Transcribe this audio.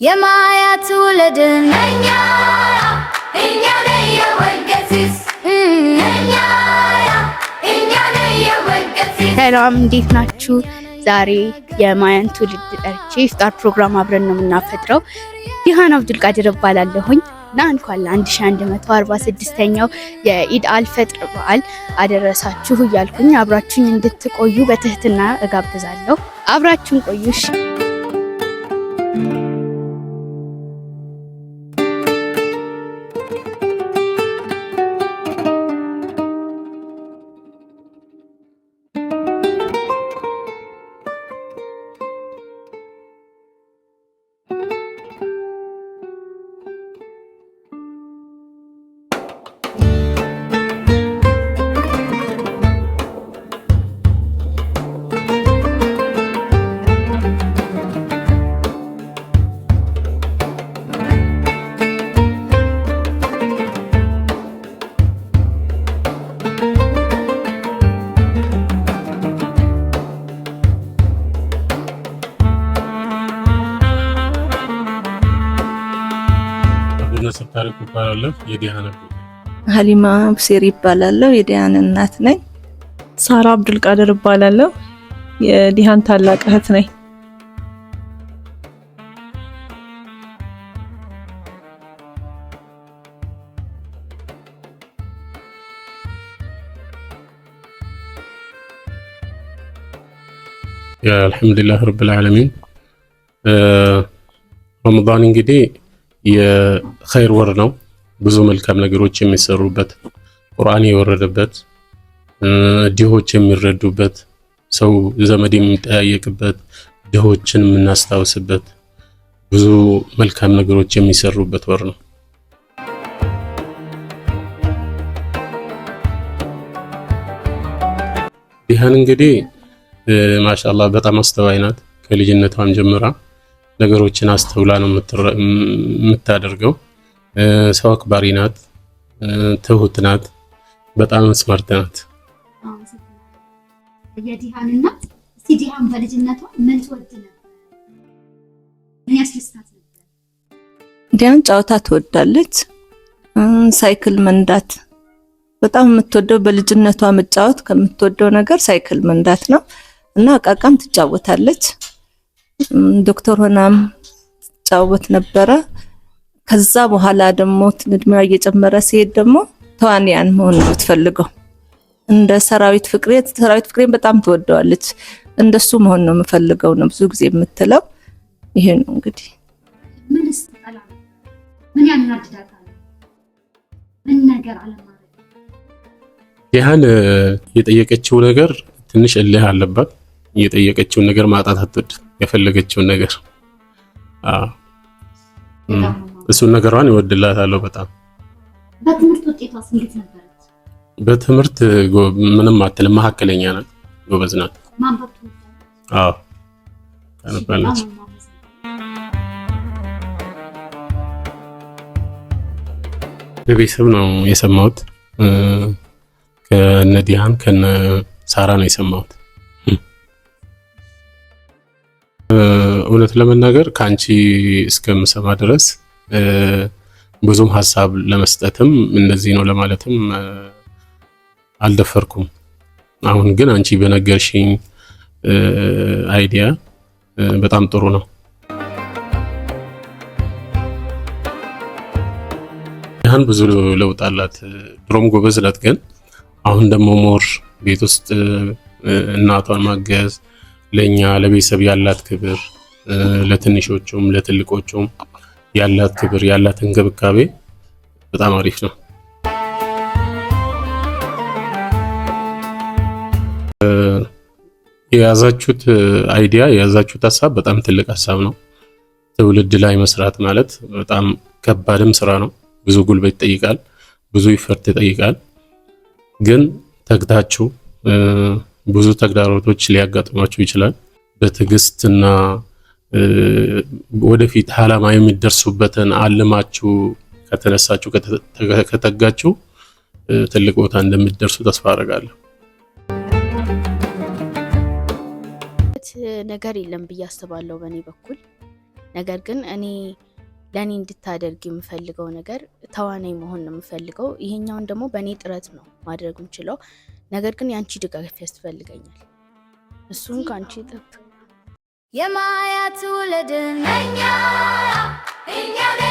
የማያ ትውልድን እኛ እኛ እኛ ሰላም እንዴት ናችሁ? ዛሬ የማያን ትውልድ ጠርቼ ኢፍጣር ፕሮግራም አብረን ነው የምናፈጥረው። ዲሃን አብዱልቃድር እባላለሁኝ እና እንኳን ለ1146ኛው የኢድ አልፈጥር በዓል አደረሳችሁ እያልኩኝ አብራችሁኝ እንድትቆዩ በትህትና እጋብዛለሁ። አብራችሁን ቆዩሽ። አብዱልናስር ታሪኩ እባላለሁ። የዲሃን አጎት። ሀሊማ ቡሴር ይባላለሁ። የዲሃን እናት ነኝ። ሳራ አብዱልቃድር እባላለሁ። የዲሃን ታላቅ እህት ነኝ። አልሐምዱሊላህ ረብል ዓለሚን። ረመዳን እንግዲህ የኸይር ወር ነው። ብዙ መልካም ነገሮች የሚሰሩበት፣ ቁርአን የወረደበት፣ ድሆች የሚረዱበት፣ ሰው ዘመድ የሚጠያየቅበት፣ ድሆችን የምናስታውስበት፣ ብዙ መልካም ነገሮች የሚሰሩበት ወር ነው። ዲሃን እንግዲህ ማሻአላህ በጣም አስተዋይ ናት። ከልጅነቷም ጀምራ ነገሮችን አስተውላ ነው የምታደርገው። ሰው አክባሪ ናት፣ ትሁት ናት፣ በጣም smart ናት። የዲሃን እናት እስቲ ዲሃን በልጅነቷ ምን ትወድ ነበር? ምን ያስደስታት ነበር? ዲያን ጨዋታ ትወዳለች። ሳይክል መንዳት በጣም የምትወደው በልጅነቷ መጫወት ከምትወደው ነገር ሳይክል መንዳት ነው እና እቃቃም ትጫወታለች። ዶክተር ሆናም ትጫወት ነበረ። ከዛ በኋላ ደግሞ እድሜዋ እየጨመረ ሲሄድ ደግሞ ተዋንያን መሆን ነው የምትፈልገው። እንደ ሰራዊት ፍቅሬ ሰራዊት ፍቅሬን በጣም ትወደዋለች። እንደሱ መሆን ነው የምፈልገው ነው ብዙ ጊዜ የምትለው። ይሄ ነው እንግዲህ። ምንስ ትጠላ ነበር? ምን ያናድዳታል? ምን ነገር አለማድረግ? ዲሃን የጠየቀችው ነገር ትንሽ እልህ አለባት። የጠየቀችውን ነገር ማጣት አትወድም። የፈለገችውን ነገር አዎ፣ እሱን ነገሯን ይወድላታለሁ በጣም። በትምህርት ውጤቷስ እንዴት ነበረች? በትምህርት ምንም አትልም፣ መካከለኛ ናት፣ ጎበዝ ናት። ማንበብ ትወዳለች? አዎ ታነባለች። በጣም ነው የማመሰግነው። በቤተሰብ ነው የሰማሁት። ከነ ዲሃን ከነ ሳራ ነው የሰማሁት። እውነት ለመናገር ከአንቺ እስከምሰማ ድረስ ብዙም ሀሳብ ለመስጠትም እንደዚህ ነው ለማለትም አልደፈርኩም። አሁን ግን አንቺ በነገርሽኝ idea በጣም ጥሩ ነው። ዲሃን ብዙ ለውጥ አላት። ድሮም ጎበዝ ናት፣ ግን አሁን ደግሞ more ቤት ውስጥ እናቷን ማገዝ፣ ለኛ ለቤተሰብ ያላት ክብር፣ ለትንሾቹም ለትልቆቹም ያላት ክብር ያላት እንክብካቤ በጣም አሪፍ ነው። የያዛችሁት idea የያዛችሁት ሀሳብ በጣም ትልቅ ሀሳብ ነው። ትውልድ ላይ መስራት ማለት በጣም ከባድም ስራ ነው። ብዙ ጉልበት ይጠይቃል፣ ብዙ effort ይጠይቃል። ግን ተግታችሁ ብዙ ተግዳሮቶች ሊያጋጥሟችሁ ይችላል። በትዕግስትና ወደፊት አላማ የሚደርሱበትን አልማችሁ ከተነሳችሁ ከተጋችሁ ትልቅ ቦታ እንደምትደርሱ ተስፋ አደርጋለሁ። ነገር የለም ብዬ አስባለሁ በእኔ በኩል። ነገር ግን እኔ ለእኔ እንድታደርግ የምፈልገው ነገር ተዋናይ መሆን ነው የምፈልገው። ይሄኛውን ደግሞ በእኔ ጥረት ነው ማድረግ የምችለው። ነገር ግን የአንቺ ድጋፍ ያስፈልገኛል። እሱን ከአንቺ ጠብቅ። የማያ ትውልድን እኛ እኛ።